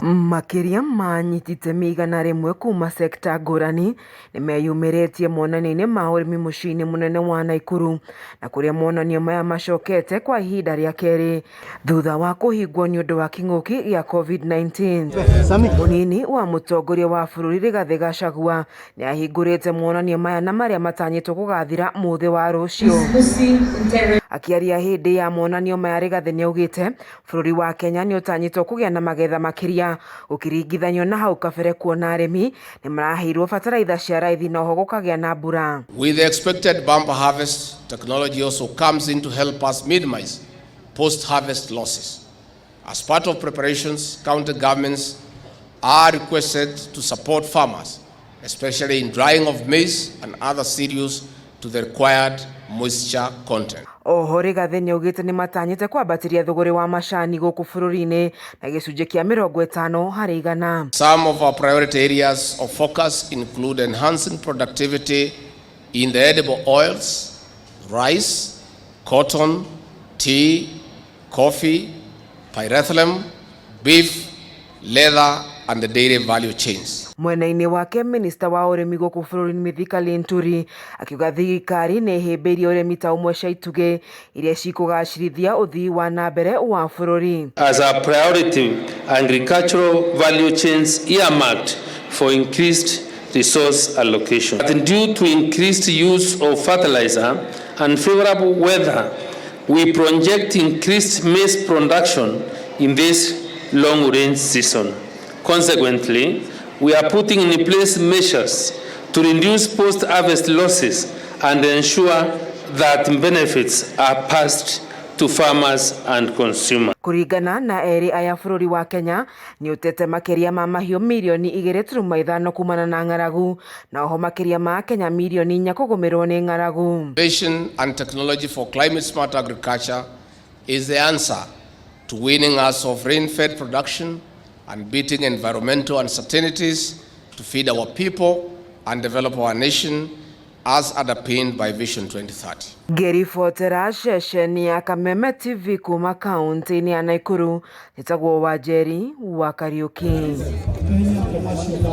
Makĩria ma anyiti itemi 100 kuma sekta ngũrani nĩmeyumĩrĩtie monanio-inĩ ma ũrĩmi mũciĩ-inĩ mũnene wa Naikuru, na kũrĩa monanio maya macokete kwa ihinda rĩa kerĩ thutha wa kũhingwo nĩ ũndũ wa kĩng'ũki gĩa COVID-19. Mũnini wa mũtongoria wa bũrũri Rigathĩ Gachagua nĩ ahingũrĩte monanio maya na marĩa matanyĩtwo gũgathira mũthĩ wa rũciũ. Akĩaria hĩndĩ ya monanio maya, Rigathĩ nĩaugĩte bũrũri wa Kenya nĩ ũtanyĩtwo kũgĩa na magetha makĩria gũkĩringithanio na hau kabere, kuona arĩmi nĩ maraheirwo bataraitha cia raithi na oho gũkagĩa na mbura. With the expected bumper harvest, technology also comes in to help us minimize post-harvest losses. As part of preparations, county governments are requested to support farmers, especially in drying of maize and other cereals to the required moisture content. Oho Rigathĩ nĩaugĩte nĩmatanyĩte kwambatĩria thũgũrĩ wa macani gũkũ bũrũri-inĩ na gĩcunjĩ kĩa 50%. Some of our priority areas of focus include enhancing productivity in the edible oils, rice, cotton, tea, coffee, pyrethrum, beef, leather, and the dairy value chains. Mwena-inĩ wake, minista wa ũrĩmi gũkũ bũrũri-inĩ Mithika Linturi akiuga thirikari nĩ ĩhĩmbĩirie ũrĩmi ta ũmwe cia itugĩ iria cikũgacĩrithia ũthii wa na mbere wa bũrũri. As a priority, agricultural value chains earmarked for increased resource allocation. But due to increased use of fertilizer and favorable weather, we project increased maize production in this long rain season. Consequently, we are putting in place measures to reduce post-harvest losses and ensure that benefits are passed to farmers and consumers. Kũringana na erĩ aya, bũrũri wa Kenya nĩ ũtete makĩria ma mahiũ mirioni 2.5 kumana na ng'aragu, na oho makĩria ma Kenya mirioni 4 kũgũmĩrwo nĩ ng'aragu. Innovation and technology for climate smart agriculture is the answer to weaning us of rain-fed production and beating environmental uncertainties to feed our people and develop our nation as underpinned by Vision 2030. Ngĩribotera ceceni ya Kameme TV kuma kaunti-inĩ ya Naikuru, njĩtagwo Wanjeri wa Kariuki.